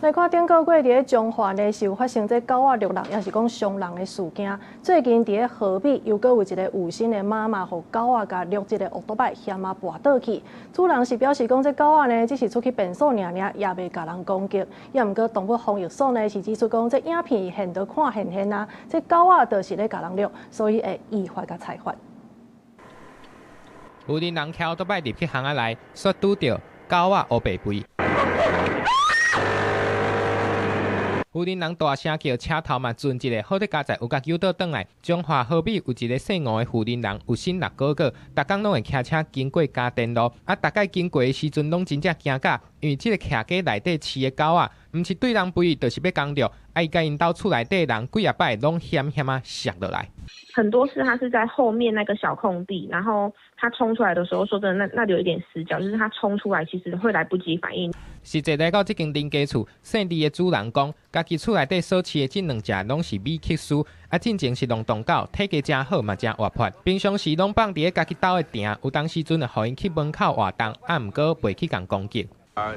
來看頂個月佇咧彰化呢，是有發生這狗仔掠人，抑是講傷人的事件。最近佇咧河美，又閣有一个有心的媽媽，予狗仔共掠這个烏多擺險仔跋倒去。主人是表示講，這狗仔呢，只是出去便所爾爾，也袂共人攻擊。也毋過動物防疫所呢，是指出講，這影片現都看現現啊，這狗仔就是咧共人掠，所以會依法共裁罰。有人騎烏多擺入去巷仔內，煞拄著狗仔烏白吠。婦人人大聲叫，車頭嘛轉一个，好佇佳哉有共救倒轉來。彰化河美有一个姓吳的婦人人，有身六哥哥，逐工攏會騎車經過嘉電路，啊，逐擺經過的時陣攏真正驚甲，因為這个騎家內底飼的狗仔，毋是對人吠，就是欲共掠，啊，伊佮𪜶兜厝內底人幾仔擺攏險險仔摔落來。很多次，他是在後面那個小空地，然後他衝出來的時候，說真的，那裡有一點死角，就是他衝出來其實會來不及反應。實際來到這間林家厝，姓李的主人講，家己厝內底所飼的這兩隻攏是米克斯，啊，進前是浪蕩狗，體格誠好嘛，誠活潑。平常時攏放佇咧家己兜的埕，有當時陣會予𪜶去門口活動，啊，毋過袂去共攻擊。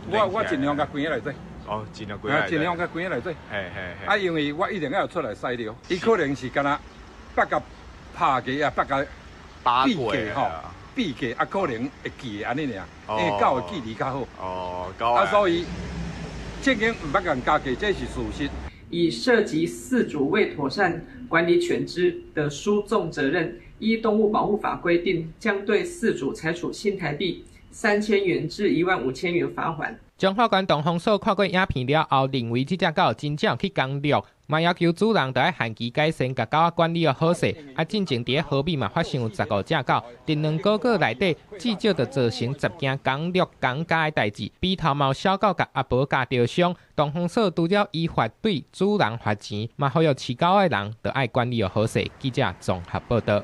我盡量共關佇內底。哦，盡量關。盡量共關佇內底。嘿嘿嘿。啊，因為我一定要出來屎尿，伊可能是敢若捌共拍過啊，捌共避過吼，避過啊，可能會記得按呢爾，因為狗的記憶較好。哦，狗。啊，所以這間毋捌共加過，這是事實。以涉及飼主未妥善管理犬隻的疏縱責任，依動物保護法規定，將對飼主裁處新台幣3000元至15,000元罰款。彰化縣動防所看過影片了後，認為這隻狗真正去共掠，嘛要求主人著愛限期改善，共狗仔管理予好勢。啊，進前佇咧河美嘛發生有15隻狗，佇2個月內底至少著造成10件共掠共咬的代誌。鼻頭嘛有小狗共阿婆咬著傷，動防所除了依法對主人罰錢，嘛呼籲飼狗的人著愛管理予好勢。記者綜合報導。